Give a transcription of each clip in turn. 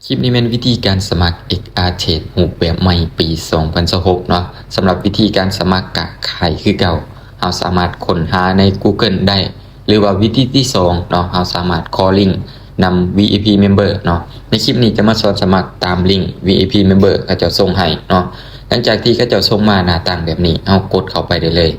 ຄລິບນີ້ແມ່ນວິທີການສະໝັກ ເອັກອາເທຣດ ຮູບແບບໃໝ່ປີສອງພັນຊາວຫົກເນາະ. ສຳລັບວິທີການສະໝັກກະຄ້າຍຄືເກົ່າ, ເຮົາສາມາດຄົ້ນຫາໃນ Google ໄດ້ ຫຼືວ່າວິທີທີສອງເນາະ, ເຮົາສາມາດຂໍລິ້ງນຳ ວີໄອພີ Member ເນາະ. ໃນຄລິບນີ້ຈະມາສອນສະໝັກຕາມລິ້ງ ວີໄອພີ Member ເຂົາເຈົ້າສົ່ງໃຫ້ເນາະ. ຫຼັງຈາກທີ່ເຂົາເຈົ້າສົ່ງມາໜ້າຕ່າງແບບນີ້, ເຮົາກົດເຂົ້າໄປໄດ້ເລີຍ.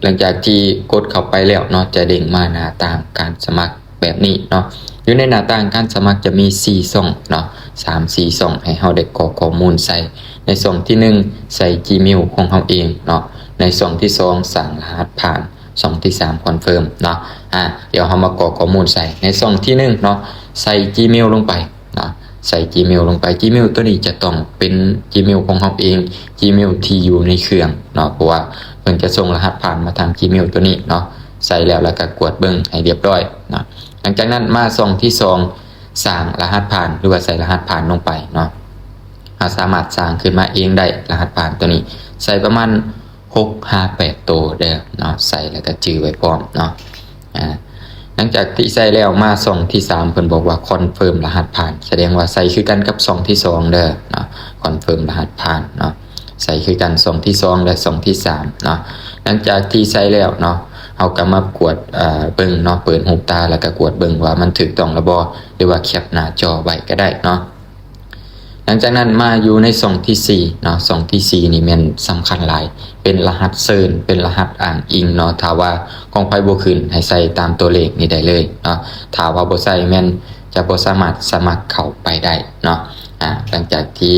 ຫຼັງຈາກທີ່ກົດເຂົ້າໄປແລ້ວເນາະ, ຈະເດ້ງມາໜ້າຕ່າງການສະໝັກແບບນີ້ເນາະ. ຢູ່ໃນໜ້າຕ່າງການສະໝັກຈະມີສີ່ຊ່ອງເນາະ, ສາມສີ່ຊ່ອງໃຫ້ເຮົາໄດ້ກອກຂໍ້ມູນໃສ່. ໃນຊ່ອງທີໜຶ່ງ ໃສ່ Gmail ຂອງເຮົາເອງເນາະ, ໃນຊ່ອງທີສອງ ສ້າງລະຫັດຜ່ານ, ຊ່ອງທີສາມ ຄອນເຟີມເນາະ. ອາ ດຽວເຮົາມາກອກຂໍ້ມູນໃສ່. ໃນຊ່ອງທີໜຶ່ງເນາະ, ໃສ່ Gmail ລົງໄປ ເນາະ, ໃສ່ Gmail ລົງໄປ. Gmail ຕົວນີ້ຈະຕ້ອງເປັນ Gmail ຂອງເຮົາເອງ, Gmail ທີ່ຢູ່ໃນເຄື່ອງເນາະ, ເພາະວ່າເພິ່ນຈະສົ່ງລະຫັດຜ່ານມາທາງ Gmail ຕົວນີ້ເນາະ. ໃສ່ແລ້ວ ແລ້ວກໍກວດເບິ່ງໃຫ້ລຽບຮ້ອຍເນາະ. ຫຼັງຈາກນັ້ນມາຊ່ອງທີສອງ ສ້າງລະຫັດຜ່ານ ຫຼືວ່າໃສ່ລະຫັດຜ່ານລົງໄປເນາະ. ເຮົາສາມາດສ້າງຂຶ້ນມາເອງໄດ້ ລະຫັດຜ່ານຕົວນີ້ ໃສ່ປະມານ ຫົກຫາແປດໂຕເດີເນາະ, ໃສ່ແລ້ວກໍຈື່ໄວ້ພ້ອມເນາະ. ອາ ຫຼັງຈາກທີ່ໃສ່ແລ້ວ ມາຊ່ອງທີສາມ ເພິ່ນບອກວ່າຄອນເຟີມລະຫັດຜ່ານ, ສະແດງວ່າໃສ່ຄືກັນກັບຊ່ອງທີສອງເດີເນາະ, ຄອນເຟີມລະຫັດຜ່ານເນາະ, ໃສ່ຄືກັນຊ່ອງທີສອງ ແລະ ຊ່ອງທີສາມເນາະ. ຫຼັງຈາກທີ່ໃສ່ແລ້ວເນາະ, ເຮົາກໍມາກວດ ເອີ ເບິ່ງເນາະ, ເປີດຮູບຕາ ແລ້ວກໍກວດເບິ່ງວ່າມັນຖືກຕ້ອງແລ້ວບໍ່ ຫຼືວ່າແຄປໜ້າຈໍໄວ້ກໍໄດ້ເນາະ. ຫຼັງຈາກນັ້ນມາຢູ່ໃນຊ່ອງທີສີ່ເນາະ, ຊ່ອງທີສີ່ນີ້ແມ່ນສຳຄັນຫຼາຍ, ເປັນລະຫັດເຊີນ, ເປັນລະຫັດອ້າງອີງເນາະ. ຖ້າວ່າຂອງໃຜບໍ່ຂຶ້ນ ໃຫ້ໃສ່ຕາມຕົວເລກນີ້ໄດ້ເລີຍເນາະ, ຖ້າວ່າບໍ່ໃສ່ແມ່ນຈະບໍ່ສາມາດສະໝັກເຂົ້າໄປໄດ້ເນາະ. ອາ ຫຼັງຈາກທີ່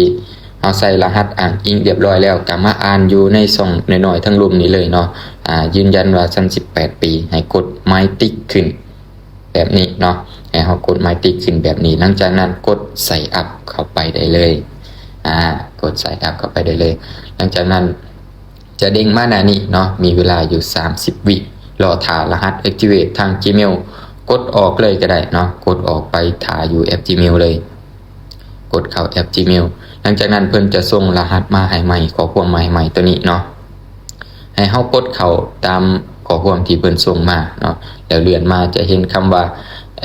ເຮົາໃສ່ລະຫັດອ້າງອີງຮຽບຮ້ອຍແລ້ວ ກໍມາອ່ານຢູ່ໃນຊ່ອງນ້ອຍໆທາງລຸ່ມນີ້ເລີຍເນາະ. ອາ ຢືນຢັນວ່າຊັ້ນສິບແປດປີ, ໃຫ້ກົດໝາຍຕິກຂຶ້ນ ແບບນີ້ເນາະ, ໃຫ້ເຮົາກົດໝາຍຕິກຂຶ້ນແບບນີ້. ຫຼັງຈາກນັ້ນກົດ Sign Up ເຂົ້າໄປໄດ້ເລີຍ. ອາ ກົດ Sign Up ເຂົ້າໄປໄດ້ເລີຍ. ຫຼັງຈາກນັ້ນຈະເດ້ງມາໜ້ານີ້ເນາະ, ມີເວລາຢູ່ສາມສິບວິ ລໍຖ້າລະຫັດ Activate ທາງ Gmail. ກົດອອກເລີຍກໍໄດ້ເນາະ, ກົດອອກໄປຖ້າຢູ່ແອັບ Gmail ເລີຍ. ກົດເຂົ້າແອັບ Gmail. ຫຼັງຈາກນັ້ນເພິ່ນຈະສົ່ງລະຫັດມາໃຫ້ໃໝ່, ຂໍ້ຄວາມມາໃຫ້ໃໝ່ຕົວນີ້ເນາະ, ໃຫ້ເຮົາກົດເຂົ້າຕາມຂໍ້ຄວາມທີ່ເພິ່ນສົ່ງມາເນາະ, ແລ້ວເລື່ອນມາຈະເຫັນຄຳວ່າ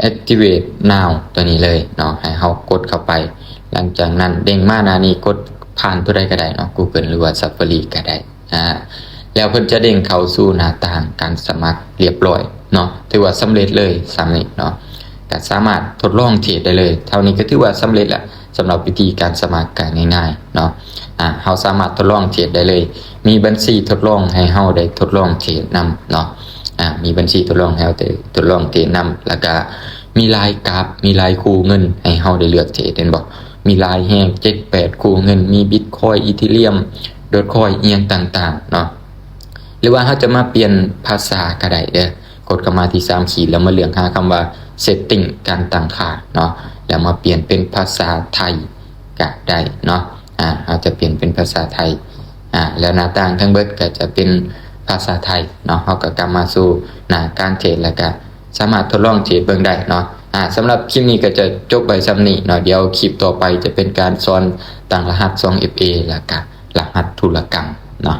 Activate Now ຕົວນີ້ເລີຍເນາະ, ໃຫ້ເຮົາກົດເຂົ້າໄປ. ຫຼັງຈາກນັ້ນເດ້ງມາໜ້ານີ້, ກົດຜ່ານຕົວໃດກໍໄດ້ເນາະ, Google ຫຼືວ່າ Safari ກໍໄດ້. ອາ ແລ້ວເພິ່ນຈະເດ້ງເຂົ້າສູ່ໜ້າຕ່າງການສະໝັກຮຽບຮ້ອຍເນາະ, ຖືວ່າສຳເລັດເລີຍສ່ຳນີ້ເນາະ, ກໍສາມາດທົດລອງເທຣດໄດ້ເລີຍ. ເທົ່ານີ້ກໍຖືວ່າສຳເລັດລະ ສຳລັບວິທີການສະໝັກ ກໍງ່າຍໆເນາະ. ອາ ເຮົາສາມາດທົດລອງເທຣດໄດ້ເລີຍ, ມີບັນຊີທົດລອງໃຫ້ເຮົາໄດ້ທົດລອງເທຣດນຳເນາະ. ອາ ມີບັນຊີທົດລອງໃຫ້ເຮົາໄດ້ທົດລອງເທຣດນຳ, ແລ້ວກໍມີຫຼາຍກາບ, ມີຫຼາຍຄູ່ເງິນໃຫ້ເຮົາໄດ້ເລືອກເທຣດ ເຫັນບໍ່? ມີຫຼາຍແຮງ ເຈັດແປດຄູ່ເງິນ, ມີ Bitcoin Ethereum Dogecoin ອີ່ຫຍັງຕ່າງໆເນາະ. ຫຼືວ່າເຮົາຈະມາປ່ຽນພາສາກໍໄດ້ເດີ, ກົດເຂົ້າມາທີ່ສາມຂີດ ແລ້ວມາເລືອກຫາຄຳວ່າ Setting ການຕັ້ງຄ່າເນາະ, ແລ້ວມາປ່ຽນເປັນພາສາໄທກໍໄດ້ເນາະ. ອາ ເຮົາຈະປ່ຽນເປັນພາສາໄທ. ອາ ແລ້ວໜ້າຕ່າງທັງເບິດກໍຈະເປັນພາສາໄທເນາະ. ເຮົາກໍກັບມາສູ່ໜ້າການເທຣດ ແລ້ວກໍສາມາດທົດລອງເທຣດເບິ່ງໄດ້ເນາະ. ອາ ສຳລັບຄລິບນີ້ກໍຈະຈົບໄວ້ສ່ຳນີ້ເນາະ, ດຽວຄລິບຕໍ່ໄປຈະເປັນການສອນຕັ້ງລະຫັດ ສອງເອັຟເອ ແລ້ວກໍລະຫັດທຸລະກຳເນາະ.